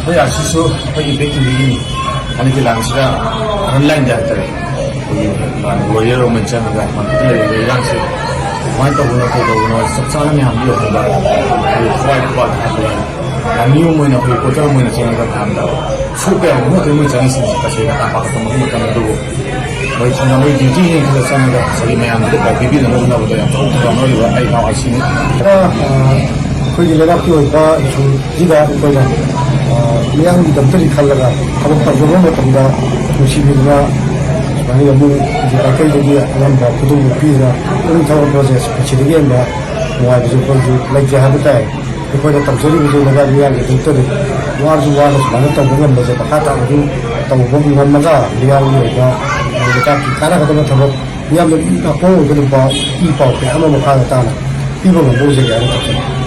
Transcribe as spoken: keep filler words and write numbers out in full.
ꯑꯩꯈꯣꯏ ꯑꯥꯔꯁꯤꯁꯨ ꯑꯩꯈꯣꯏꯒꯤ ꯕꯦꯛ ꯇꯤꯚꯤꯒꯤꯅꯤ꯫ ꯍꯟꯗꯛꯀꯤ ꯂꯥꯟꯁꯤꯗ ꯐ꯭ꯔꯟ ꯂꯥꯏꯟꯗ ꯍꯥꯏꯇꯥꯔꯦ, ꯑꯩꯈꯣꯏꯒꯤ ꯂꯥꯟ ꯋꯥꯔꯤꯌꯔ ꯑꯃ ꯆꯪꯉꯒ ꯃꯥꯔꯀꯦꯠꯇ ꯂꯩꯔꯤꯕ ꯏꯔꯥꯡꯁꯦ ꯀꯃꯥꯏꯅ ꯇꯧꯕꯅꯣ, ꯀꯩꯗꯧꯕꯅꯣ, ꯆꯞ ꯆꯥꯅ ꯃꯌꯥꯝꯗ ꯌꯧꯍꯟꯕ, ꯑꯩꯈꯣꯏ ꯊꯋꯥꯏ ꯄꯨꯕ ꯍꯥꯏꯕ ꯂꯥꯟꯃꯤ ꯑꯃ ꯑꯣꯏꯅ, ꯑꯩꯈꯣꯏ ꯚꯣꯇꯔ ꯑꯃ ꯑꯣꯏꯅ ꯆꯪꯉꯒ ꯃꯌꯥꯝꯗ ꯁꯣꯛꯄ ꯌꯥꯕ ꯃꯍꯨꯠꯇ ꯃꯣꯏ ꯆꯪꯉꯤꯁꯤꯡꯁꯦ ꯇꯁꯦꯡꯅ ꯇꯥꯛꯄ ꯈꯛꯇ ꯃꯐꯝ ꯃꯇꯝ ꯑꯗꯨꯕꯨ ꯃꯣꯏ ꯊꯨꯅ ꯃꯣꯏ ꯗ꯭ꯌꯨꯇꯤ ꯍꯦꯟꯈꯠꯂ ꯆꯪꯉꯒ ꯉꯁꯥꯏꯒꯤ ꯃꯌꯥꯝꯗꯨꯗ ꯄꯥꯎ ꯄꯤꯕꯤꯅꯕ ꯍꯣꯠꯅꯕꯗ ꯌꯥꯝ ꯆꯥꯎꯅ ꯊꯧꯗꯥꯡ ꯂꯧꯔꯤꯕ ꯑꯩ ꯏꯅꯥꯎ ꯑꯁꯤꯅꯤ꯫ ꯑ, ꯑꯩꯈꯣꯏꯒꯤ ꯂꯩꯕꯥꯛꯀꯤ ꯑꯣꯏꯕ ꯏꯁꯨꯁꯤꯗ ꯑꯩꯈꯣꯏꯅ, ꯑ, ꯃꯤꯌꯥꯝꯒꯤꯗꯃꯛꯇꯗꯤ ꯈꯜꯂꯒ ꯊꯕꯛ ꯇꯧꯖꯕ ꯃꯇꯝꯗ ꯅꯨꯡꯁꯤꯕꯤꯗꯨꯅ ꯁꯨꯃꯥꯏꯅ ꯑꯃꯨꯛ ꯍꯧꯖꯤꯛ ꯃꯥꯏꯀꯩꯗꯒꯤ ꯑꯉꯝꯕ ꯈꯨꯗꯣꯜ ꯄꯤꯗꯨꯅ ꯑꯗꯨꯝ ꯊꯕꯛ ꯄ꯭ꯔꯣꯖꯦꯛ ꯃꯁꯤꯗꯒꯤ ꯍꯦꯟꯕ ꯅꯨꯡꯉꯥꯏꯕꯁꯨ ꯑꯩꯈꯣꯏꯁꯨ ꯂꯩꯇꯦ ꯍꯥꯏꯕ ꯇꯥꯏ꯫ ꯑꯩꯈꯣꯏꯅ ꯇꯧꯖꯔꯤꯕꯁꯦ ꯂꯩꯕꯥꯛ ꯃꯤꯌꯥꯝꯒꯤꯗꯃꯛꯇꯅꯤ꯫ ꯋꯥꯔꯁꯨ ꯋꯥꯅ ꯁꯨꯃꯥꯏꯅ ꯇꯧꯕ ꯉꯝꯕꯁꯦ ꯃꯈꯥ ꯇꯥꯕꯁꯨ ꯇꯧꯕ ꯉꯝꯃꯒ ꯃꯤꯌꯥꯝꯒꯤ ꯑꯣꯏꯕ ꯂꯩꯕꯥꯛꯀꯤ ꯀꯥꯟꯅꯒꯗꯕ ꯊꯕꯛ ꯃꯤꯌꯥꯝꯗ ꯑꯄꯣꯛ ꯑꯣꯏꯒꯗꯕ ꯏ ꯄꯥꯎ ꯀꯌꯥ ꯑꯃ ꯃꯈꯥꯗ ꯇꯥꯅ ꯄꯤꯕ ꯉꯝꯕ ꯑꯣꯏꯖꯒꯦ ꯍꯥꯏꯅ ꯊꯝꯖꯒꯦ꯫